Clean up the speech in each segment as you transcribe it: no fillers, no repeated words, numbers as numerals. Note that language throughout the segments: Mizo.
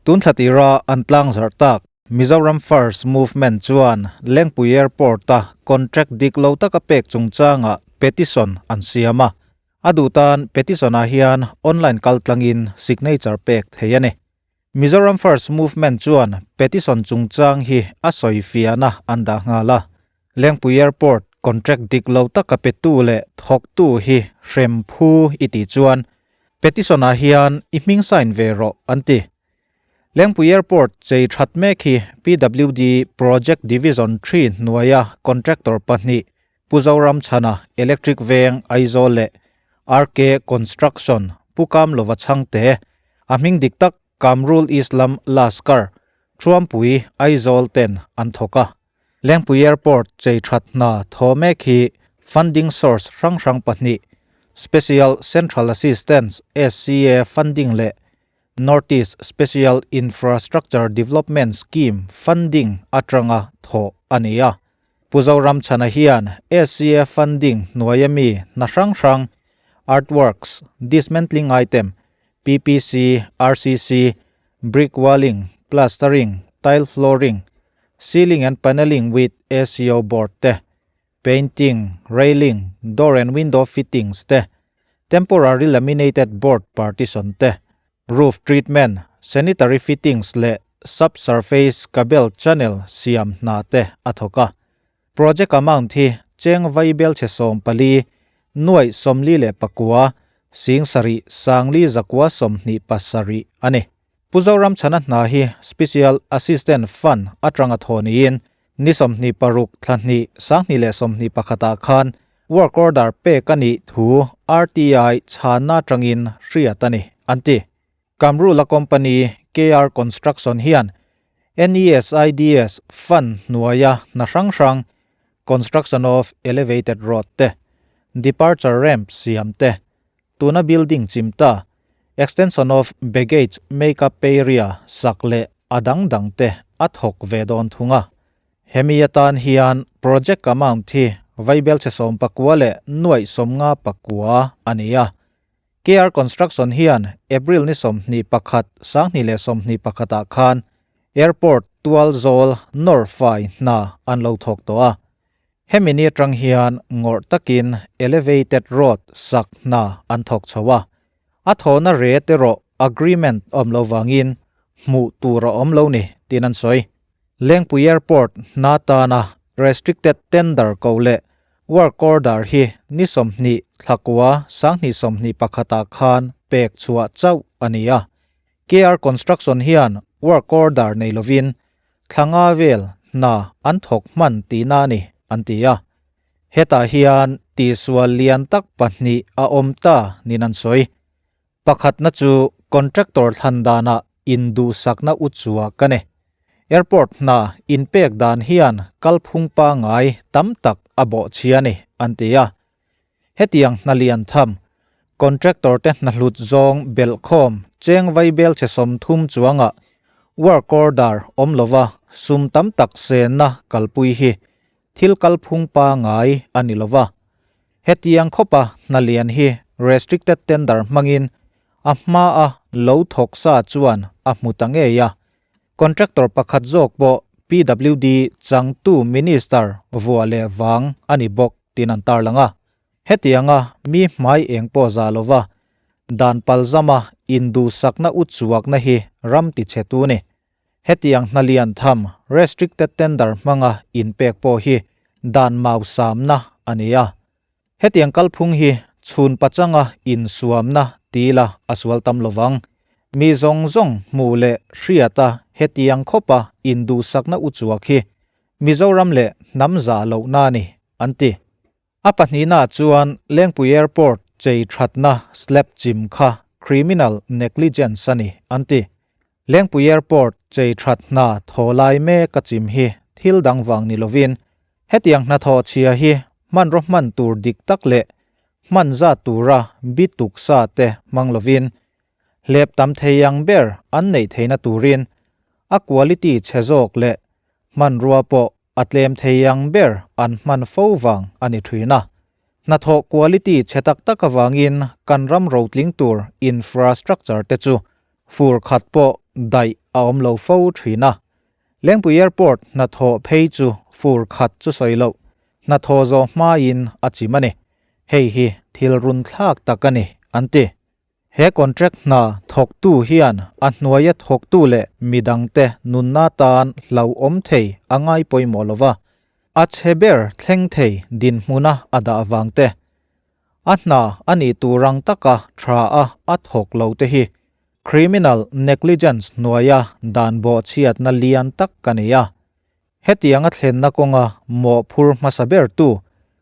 Tun thla tira an tlangzarh tak Mizoram First Movement chuan Lengpui Airport-a contract dik lo taka pek chungchangah petition an siam a. A duh tan petition-ah hian online kaltlangin signature pek thei a ni. Mizoram First Movement chuan petition chungchang hi a sawifiahna an dah nghal a. Lengpui Airport contract dik lo taka petu leh thawktu hi hrem phu i tih chuan petition ah hian i hming sign ve rawh an ti. Lengpui Airport chei that mek hi PWD Project Division ii hnuaia contractor pahnih Pu Zoramchhana Electric Veng Aizawl leh RK Construction Pu Kamlova Chhangte, a hming dik tak Kamrul Islam Laskar, Truampui Aizawl ten an thawk a. Lengpui Airport chei that hna thaw mek hi funding source hrang hrang pahnih, Special Central Assistance, SCA, funding leh North East Special Infrastructure Development Scheme funding atanga thawh a ni a. Pu Zoramchhana hian SCA funding hnuaia mi hna hrang hrang, Earthworks, Dismantling Item, PPC, RCC, Brick Walling, Plastering, Tile Flooring, Ceiling and Paneling with ACO Board te, Painting, Railing, Door and Window Fittings te, Temporary Laminated Board Partition te, Roof Treatment, Sanitary Fittings leh Sub-Surface Cable Channel siam hna te a thawk a. Project amount hi cheng vaibel chhe 14, nuaih 44, sing sarih sangli zakua 27 a ni. Pu Zoramchhana hna hi Special Assistant Fund atanga thaw niin Ni 26 thla hnih sang hnih leh 21 ah khan work order pek a nih thu RTI chhanna atangin hriat a ni, an ti. Kamrula company KR Construction hian NESIDS fund hnuaia hna hrang hrang construction of elevated road te, departure ramp siam te, tuna building chim ta, extension of baggage make-up area sak leh a dang dang te a thawk ve dawn thung a. Hemi atan hian project amount hi vaibel chhe 19 leh nuaih 59 a ni a. KR Construction hian April ni 21 2021 ah khan airport tual zawl nawr fai hna an lo thawk tawh a. Hemi ni atang hian ngawrh takin elevated road sak hna an thawk chho a. A thawhna rate erawh agreement awm lo vangin hmuh tur a awm lo ni tiin an sawi. Lengpui Airport hna tana restricted tender ko leh work order hi ni 20 thlakua 2021 ah khan pek chhuah chauh a ni a. KR Construction hian work order nei lovin Thlanga vel hna an thawk hman tihna a ni, an ti a. Hetah hian tihsual lian tak pahnih a awm ta niin an sawi. Pakhatna chu contractor thlan danah induhsakna u chua ka ni. Airport hna inpek dan hian kalphung pangngai tam tak a bawhchhia a ni, an ti a. Hetiang hna lian tham, contractor te hna hlut zawng belhkhawm cheng vaibel chhe 30 chuangah work order awm lova sum tam tak senna kalpui hi thil kalphung pangngai a ni lova. Hetiang khawpa hna lian hi restricted tender hmangin a hmaa lo thawk sa chuan a hmu ta ngei a. Contractor pakhat zawk pawh PWD changtu minister vuah leh vang a ni bawk tin an tarlang a. Hetianga mi hmai eng pawh za lova dan palzama induhsakna u chuakna hi ram ti chhe tu ni. Hetiang hna lian tham restricted tender hmanga inpek pawh hi dan mausamna a ni a. Hetiang kalphung hi chhun pachanga insuamna tila a sual tam lovang. Mi zawng zawng hmuh leh hriata hetiang khawpa induhsakna u chuak hi Mizoram leh hnam zah lohna a ni, an ti. A pahnihnaah chuan Lengpui Airport chei thatna slab chim kha criminal negligence a ni, an ti. Lengpui Airport chei that hna thaw lai mek a chim hi thil dang vang ni lovin hetiang hnathawh chhia hi hmanraw hman tur dik tak leh hman zat tura bi tuk sa te hmang lovin hlep tam thei ang ber an neih theihna turin a quality chhe zawk leh hmanrua pawh a tlem thei ang ber an hman fo vang a ni thin a. Hnathawh quality chhe tak tak avangin kan ram rotling tur infrastructure te chu fur khat pawh daih a awm lo fo thin a. Lengpui Airport hnathawh phei chu fur khat chu sawi loh, hnathawh zawh hmain a chim a ni. Hei hi thil runthlak tak a ni, an ti. He contract hna thawktu hian a hnuaia thawktu leh midangte nunna tan hlauhawm thei a ngai pawimawh lo va, a chhe ber thleng thei dinhmuna a dah vang te, a hna a nih tur ang taka tha a a thawk lo te hi criminal negligence hnuaia dan bawhchhiatna lian tak a ni a. Hetiang a thlenna kawnga mawhphur hmasa bertu,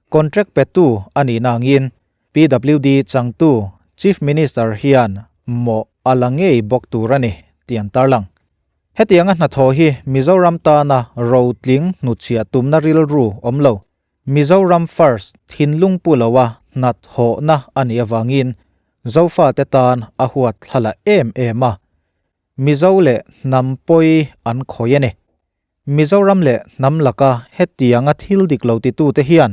contract petu a nihna angin PWD changtu Chief Minister hian mawh a la ngei bawk tur a ni tih an tarlang. Hetianga hnathawh hi Mizoram tana rotling hnutchhiah tumna rilru awm lo, Mizoram First thinlung pu loa hnathawhna a nih avangin Zofate tan a huat thla la em em a, Mizo leh hnam pawi an khawih a ni. Mizoram leh hnam laka hetianga thil dik lo titute hian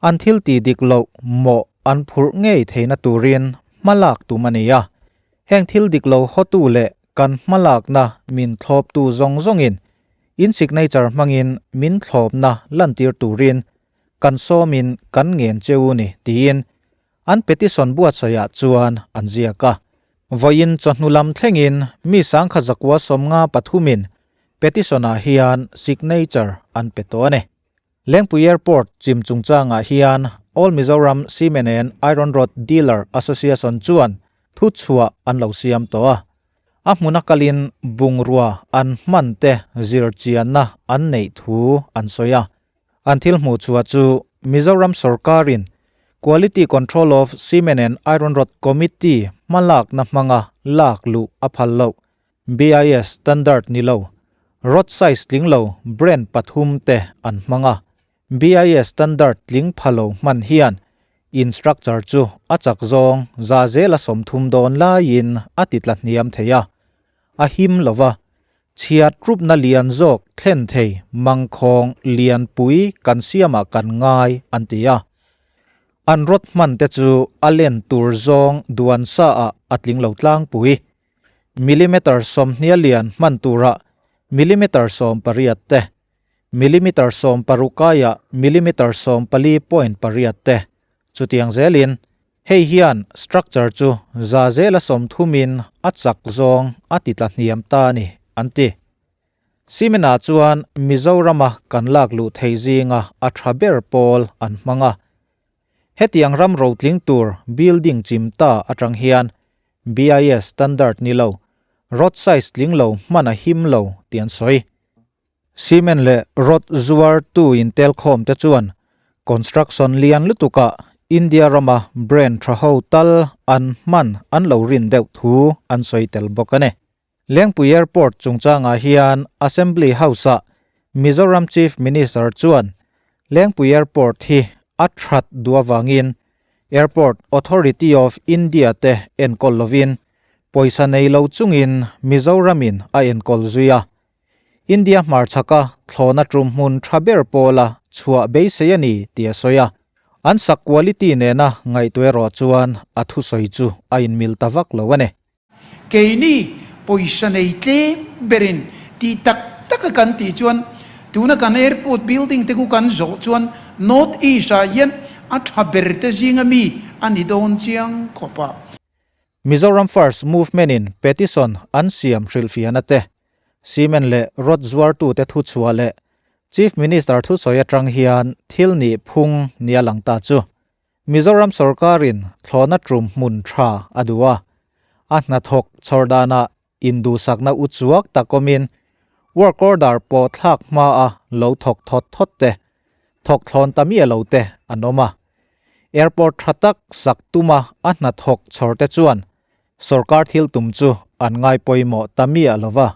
an thil tih dik loh mawh an phurh ngei theihna turin hmalak tum a ni a. Heng thil dik lo hawtu leh kan hmalakna min thlawptu zawng zawngin in signature hmangin min thlawpna lantir turin kan sawmin kan ngen cheu ni tiin An petition buatsaihah chuan an ziak a. Vawiin chawhnu lam thlengin mi sangkhat zakua sawmnga pathumin petition-ah hian signature an pe tawh a ni. Lengpui Airport chim chungchangah hian All Mizoram Cement and Iron Rod Dealer Association chuan thuchhuah an lo siam tawh a. A hmuna kalin bungrua an hman te zirchianna an neih thu an sawi a. An thil hmuh chhuah chu Mizoram sorkarin Quality Control of Cement and Iron Rod Committee hmalakna hmanga lak luh a phal loh, BIS standard ni lo, rod size tling lo brand pathum te an hmang a. BIS standard tling pha lo hman hian in structure chu a chak zawng za zela 30 dawn laiin a ti tla hniam thei a, a him lova Chhiat rupna lian zawk thlen thei mangkhawng lianpui kan siamah kan ngai an ti a. An rawt hman te chu a len tur zawng duan sa ah a tling lo tlangpui. Millimeter 20 lian hman turah millimeter 18 te, millimeter 16 kaiah millimeter 14.8 te chutiang zelin Hei hian structure chu za zela 30 in a chak zawng a ti tla hniam ta a ni, an ti. Cement-ah chuan Mizorama kan lak luh thei zinga a tha ber pawl an hmang a. Hetiang ram rotling tur building chim ta atang hian BIS standard ni lo, rod size tling lo hman a him lo tih an sawi. Cement leh rod zuartu intelkhawm te chuan construction lian lutukah India rama brand tha ho tal an hman an lo rin deuh thu an sawi tel bawk a ni. Lengpui Airport chungchangah hian Assembly House-ah Mizoram Chief Minister chuan Lengpui Airport hi a that duh avangin Airport Authority of India te enkawl lovin pawisa nei lo chungin Mizoramin a enkawl zui a. India hmarchhaka thlawhna tum hmun tha ber pawla chhuah beisei a ni tih a sawi a. An sak quality nena ngaihtuah erawh chuan a thusawi chu a inmil ta vak lo a ni. Keini pawisa nei tlem berin tih tak taka kan tih chuan tuna kan airport building te khu kan zawh chuan North East ah hian a tha ber te zinga mi a ni dawn chiang khawp a. Mizoram First Movement in petition an siam hrilhfiahna te, cement leh rod zuartute thuchhuah leh Chief Minister thusawi atang hian thil nih phung nia lang ta chu Mizoram sorkarin thlawhna tum hmun tha a duh a, a hnathawk chhawr danah induhsakna uchuak tak awmin work order pawh thlak hmaa lo thawk thawt thawt te, thawk thlawn ta miah lo te an awm a. Airport tha tak sak tuma a hnathawk chhawr te chuan sorkar thil tum chu an ngai pawimawh ta miah lo va,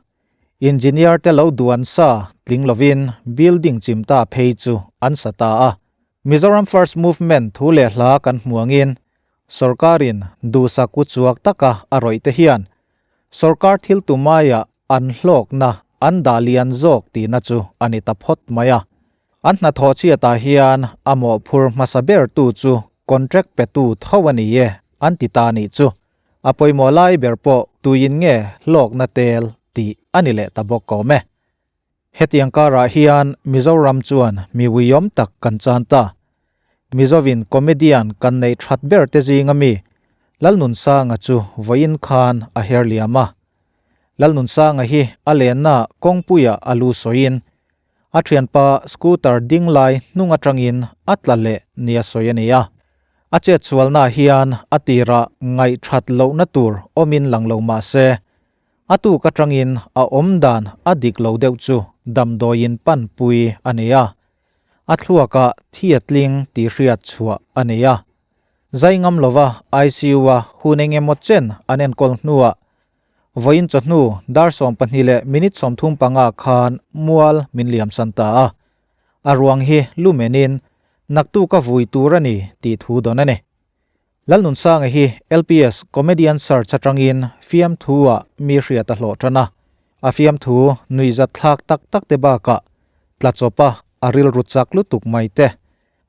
engineer te lo duan sa tling lovin building chim ta phei chu an sa ta a. Mizoram First Movement thu leh hla kan hmu angin sorkarin duhsak uchuak taka a rawih te hian sorkar thil tumaiah an hlawkna an dah lian zawk tihna chu a ni ta phawt mai a. An hnathawh chhiatah hian a mawhphur hmasa bertu chu contract petu tho a ni e an ti ta nih chu. A pawimawh lai ber pawh tuin nge hlawkna tel tih a ni leh ta bawk awm e. Hetiang karah hian Mizoram chuan mi uiawm tak kan chan ta. Mizovin comedian kan neih that ber te zinga mi Lalnunsanga chu vawiin khan a her liam a. Lalnunsanga hi a lenna kawngpuiah a lu sawiin a thianpa scooter ding lai hnung atangin a tla leh nia sawi a ni a. A chetsualnaah hian a tirah ngaihthat lohna tur awmin lang lo mah se, A tuk atangin a awm dan a dik lo deuh chu damdawiin panpui a ni a, a thluakah thi a tling tih hriat chhuah a ni a. Zai ngam lova ICU-a hun eng emaw chen an enkawl hnuah vawiin chawhnu dar 12 leh minute 35 khan mual min liamsan ta a, a ruang hi lumenin naktuk a vui tur a ni tih thu dawn a ni. Lalnunsanga hi LPS Comedian Search atangin fiamthu-ah mi hriat a hlawh tan a. A fiamthu nuihzat thlak tak tak te bakah tlachawpa a rilru chak lutuk mai te,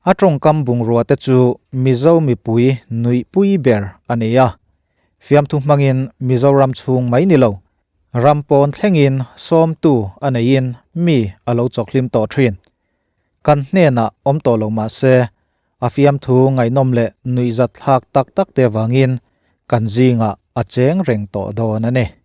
a tawngkam bungrua te chu Mizo mipui nuihpui ber a ni a. Fiamthu hmangin Mizoram chhung mai ni lo, ram pawn thlengin sawmtu a neiin mi a lo chawkhlim tawh thin. Kan hnenah awm tawh lo mah se, a fiamthu ngaihnawm leh nuihzat thlak tak tak te avangin kan zingah a cheng reng tawh dawn a ni.